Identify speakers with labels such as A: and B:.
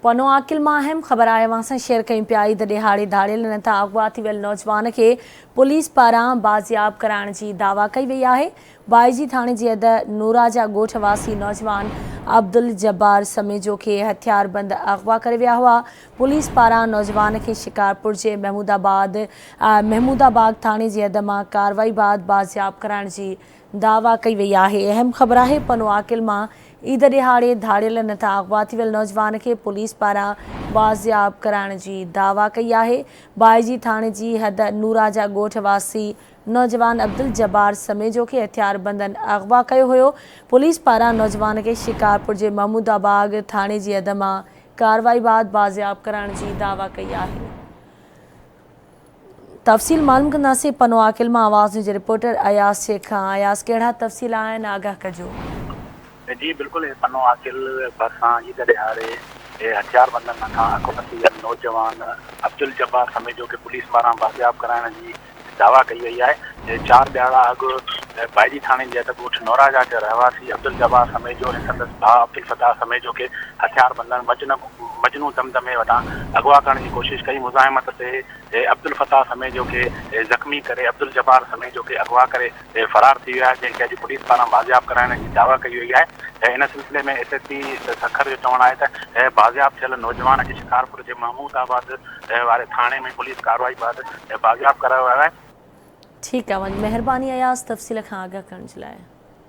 A: پنوعاقل مان اهم خبر آهي اوهان سان شيئر ڪيون پيا عيد ڏهاڙي ڌاڙيلن هٿان اغوا ٿي ويل نوجوان کي پوليس پاران بازياب ڪرائڻ جي دعويٰ ڪئي وئي آهي بائجي ٿاڻي جي حد نوراجا ڳوٺ واسي نوجوان عبدالجبار سميجو کي هٿياربند اغوا ڪري ويا هئا پوليس پاران نوجوان کي شڪارپور جي محمود آباد محمود آباغ ٿاڻي جي حد مان ڪارروائي بعد بازياب ڪرائڻ جي دعويٰ ڪئي وئي آهي. اهم خبر آهي پنوعاقل مان عيد ڏهاڙي ڌاڙيلن هٿان اغوا ٿي ويل نوجوان کي پوليس پاران بازياب ڪرائڻ جي دعويٰ ڪئي آهي. بائجي ٿاڻي جي حد نوراجا ڳوٺ واسي نوجوان عبدالجبار سميجو کي هٿياربندن اغوا ڪيو هيو. پوليس پاران نوجوان کي شڪارپور جي محمود آباغ ٿاڻي جي حد مان ڪارروائي بعد بازياب ڪرائڻ جي دعويٰ ڪئي آهي. تفصيل معلوم ڪنداسين پنوعاقل مان آواز نيوز جي رپورٽر اياز شيخ کان اياز ڪهڙا تفصيل آهن آگاهه ڪجو.
B: جي بلڪل هي پنوعاقل ڀرسان عيد ڏهاڙي هٿياربندن هٿان اغوا ٿي ويل نوجوان عبدالجبار سميجو کي پوليس پاران بازياب ڪرائڻ جي دعويٰ ڪئي وئي آهي چار ڏهاڙا اڳ بائجي ٿاڻي جي حد ڳوٺ نوراجا جي رهواسي عبدالجبار سميجو ۽ سندس ڀاء عبدالفتاح سميجو کي هٿياربندن مجنون دمدمي وٽان اغوا ڪرڻ جي ڪوشش ڪئي، مزاحمت تي عبدالفتاح سميجو کي زخمي ڪري عبدالجبار سميجو کي اغوا ڪري فرار ٿي ويا، جنهن کي اڄ پوليس پاران بازياب ڪرائڻ جي دعويٰ ڪئي وئي آهي. ان سلسلي ۾ ايس ايس پي سکر جو چوڻ آهي ته بازياب ٿيل نوجوان کي شڪارپور جي محمود آباد واري ٿاڻي ۾ پوليس ڪارروائي بعد بازياب ڪرايو ويو آهي.
A: ٺيڪ آ وڃ مهرباني اياز تفصيل کان آگاهه ڪرڻ جي لاء.